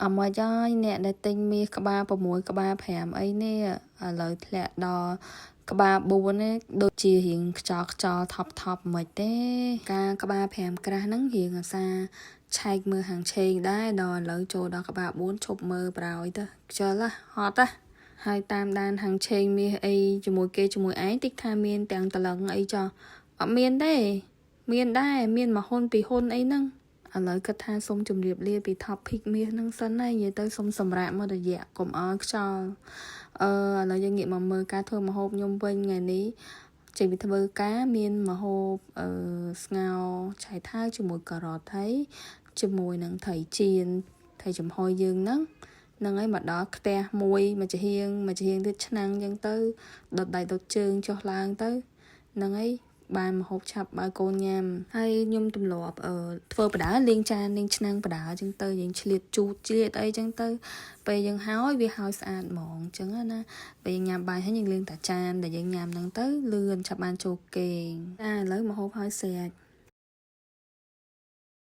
អមិនហើយអ្នកដែលទិញមាសក្បាល6ក្បាល5អីនេះឥឡូវធ្លាក់ដល់ក្បាល4នេះដូចជារៀងខ្យល់ខ្យល់ថប់ថប់មិនទេការក្បាល5ក្រាស់ហ្នឹងរៀងអាសាឆែកមើលហាងឆេងដែរដល់ឥឡូវចូលដល់ក្បាល4ឈប់មើលប្រោយទៅខ្ជិលហត់ណាហើយតាមដានហាងឆេងមាសអីជាមួយគេជាមួយឯងតិចថាមានទាំងតលឹងអីចោះអត់មានទេមានដែរមានមួយហ៊ុនពីរហ៊ុនអីហ្នឹងឥឡូវគិតថាសូមជម្រាបលាពី topic មាសហ្នឹងសិនណានិយាយទៅសូមសម្រាកមករយៈកុំឲ្យខ្យល់អឺឥឡូវយើងងាកមកមើលការធ្វើម្ហូបខ្ញុំវិញថ្ងៃនេះចេញពីធ្វើការមានម្ហូបអឺស្ងោរឆៃថាវជាមួយការ៉ុតហើយជាមួយនឹងត្រីចៀនត្រីចំហុយយើងហ្នឹងហ្នឹងហើយមកដល់ខ្ទះមួយមួយចំហៀងមួយចំហៀងទៀតឆ្នាំងអញ្ចឹងទៅដុតដៃដុតជើងចុះឡើងទៅហ្នឹងហើយបានម្ហូបឆាប់ឲ្យកូនញ៉ាំហើយខ្ញុំទម្លាប់អឺធ្វើបដាលាងចានលាងឆ្នាំងបដាអញ្ចឹងទៅយើងឆ្លៀតជូតឆ្លៀតអីអញ្ចឹងទៅពេលយើងហើយវាហើយស្អាតហ្មងអញ្ចឹងណាពេលយើងញ៉ាំបាយហើយយើងលាងតាចានដែលយើងញ៉ាំហ្នឹងទៅលឿនឆាប់បានចូលគេងចាឥឡូវម្ហូបហើយស្រេច។